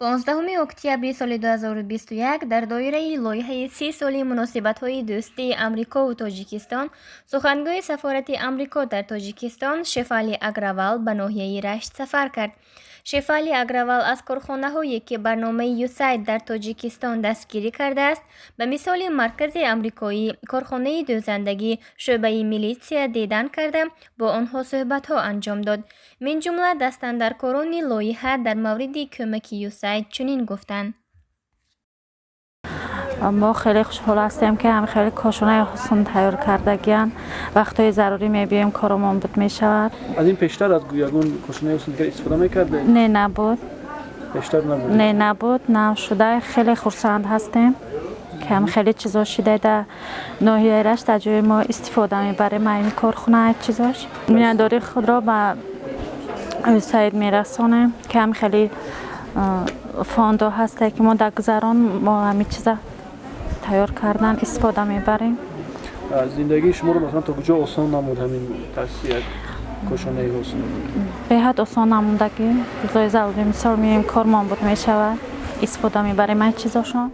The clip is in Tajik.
15 октябри соли 2021 дар доираи лоиҳаи 30 соли муносибатҳои дӯстии Амрикову Тоҷикистон сухангӯи сафорати Амрико дар Тоҷикистон Шефали Агравал ба ноҳияи Рашт сафар кард. Шефали Агравал аз корхонаҳое, ки барномаи ЮСАЙД дар Тоҷикистон дастгирӣ кардааст, ба мисоли маркази амрикоӣ, корхонаи дӯзандагӣ, шӯъбаи милитсия дидан карда, бо онҳо суҳбатҳо анҷом дод. Минҷумла дастандаркорони лоиҳа дар мавриди кӯмаки ЮСАЙД чунин гуфтанд. Мо хеле хушҳол ҳастем, ки ҳам хеле кошонаи ҳусн тайёр кардагиянд. Вақтҳои зарурӣ мебиёем, коромон буд мешавад. Аз ин пештар аз ягон кошонаи ҳусн дигар истифода мекардед? Не, набуд. Пештар набуд? Не, набуд. Нав шуда, хеле хурсанд ҳастем, ки ҳам хеле чизо шида дар ноҳияи Рашт, дар ҷои мо истифода мебарем ин корхона чизош. Миннатдории худро ба ЮСАИД мерасонем, ки ҳам хеле фондо ҳасте, ки мо дар гузарон мо ҳамин чиза тайёр кардан истифода мебарем. Зиндагии шуморо, масалан, то куҷо осон намуд ҳамин таъсиси як кошонаи ҳусн? Беҳад осон намудагӣ. Рӯзои зарурӣ, мисол, меоем, кормон буд мешавад, истифода мебарем ай чизошон.